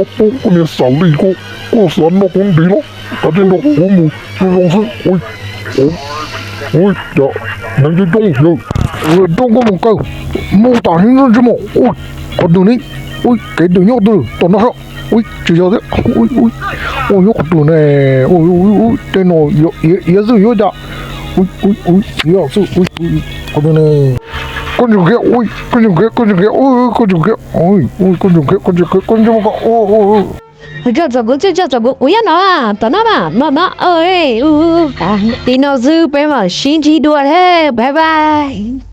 ກໍໂອ້ ຄົນນີ້ສາລີກໍ ກໍສານອກມັນດີເນາະ ກະໄດ້ນອກຫົວໝູ ລອງຊະ ໂອ້ຍ ໂອ້ຍ ໂອ້ຍ ຈະ ຍັງຈະຕ້ອງເດີ ເອີ ຕ້ອງກໍມັນເກີາ ໝູຕາຍນີ້ນັ້ນຊິໝໍ ໂອ້ຍ ຂໍດູນີ້ ໂອ້ຍ ເກດເດີຍອກເດີ ຕອນນັ້ນ ໂອ້ຍ ຈະຍອດເດີ ໂອ້ຍ ໂອ້ຍ ໂອ້ຍ ຂໍດູແນ່ ໂອ້ຍ ໂອ້ຍ ໂອ້ຍ ແຕ່ໜໍ່ ເຢຍ ເຢຍ ເຢຍ ໂອ້ຍ ໂອ້ຍ ໂອ້ຍ ເຢຍ ໂອ້ຍ ໂອ້ຍ ຂໍດູແນ່ ຄົນຢູ່ແກ ໂອ້ຍ ຄົນຢູ່ແກ ຄົນຢູ່ແກ ໂອ້ຍ ຄົນຢູ່ແກ ໂອ້ຍ ໂອ້ຍ ຄົນຢູ່ແກ ຄົນຢູ່ແກ ຄົນຢູ່ແກ ໂອ້ຍ ໂອ້ຍ ເຈົ້າ ເຈົ້າ ເຈົ້າ ໂອ້ຍ ນະ ຕອນນັ້ນນະ ນະ ນະ ເອີຍ ອູ ຕີນອກຊື່ເປັນວ່າຊິນທີ່ດ່ວນແທ້ ບາຍບາຍ.